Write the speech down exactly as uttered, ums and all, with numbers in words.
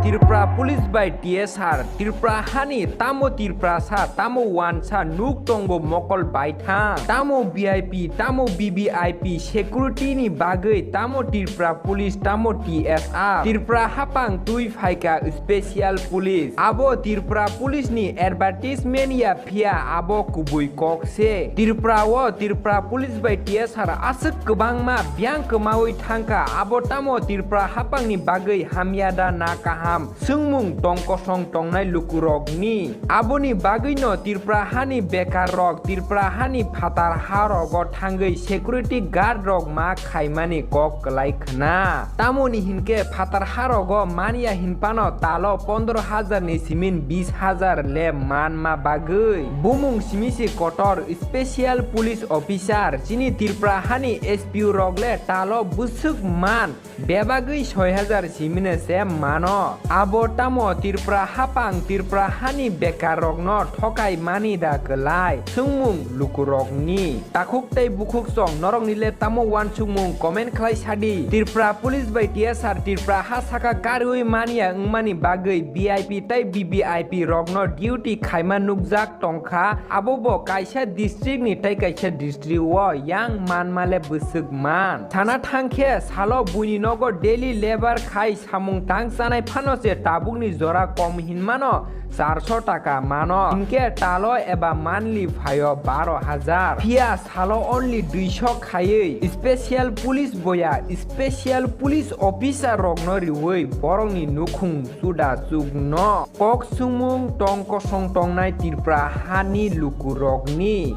Tripura Police bai T S R, Tripura hani tamo Tiprasa, tamo wansa nuk tongo mokol baithang, tamo V I P, tamo V V I P, security ni bagwi tamo Tripura Police, tamo T S R, Tripura hapang twi phaika Special Police. Abo Tripura Police ni advertisement ya phiya, abo kubui kok se. Tripura o Tripura Police bai T S R aswk kwbangma biyang kwmawi thangkha, abo tamo Tripura hapang ni bagwi hamya da na kaham? Swngmung tong kosong tongnai lukurokni. Aboni bagwino Tripura hani bekarrok Tripura hani phatar harogo thangwi security guard rok ma khaimani kok kwlai khna. Tamoni hinkhe phatar harogo manya hinphano talo pondro hajar ni simin bis hajar le manma bagwi. Bumung simi se kotor special police officer chini Tripura hani S P O rok le talo bwswk man bebagwi soi hajar simine se mano. Abo tamo Tripura hapang Tripura hani bekar rokno thokai mani da kwlai? Swngmung lukurokni. Takhuk tei bukhuk song norokni le tamo wansukmung comment khlai sadi. Tripura Police bai T S R Tripura ha saka karwi mania wngmani bagwi V I P tei V V I P rokno duty khaima nukjak tongkha, abo bo kaisa district ni tei kaisa district o yang manmale bwswk man. Sana thangkhe salo buini nogo daily labour khai samung tang chanai phano se tabukni jora kom hinmano charso taka mano, hinkhe talo eba monthly phaio baro hajar. Phiya salo only duiso khaiwi special police boya special police officer rokno riwi borokni nukhung chuda chukno. Kok swngmung tong kosong tongnai Tripura hani lukurokni.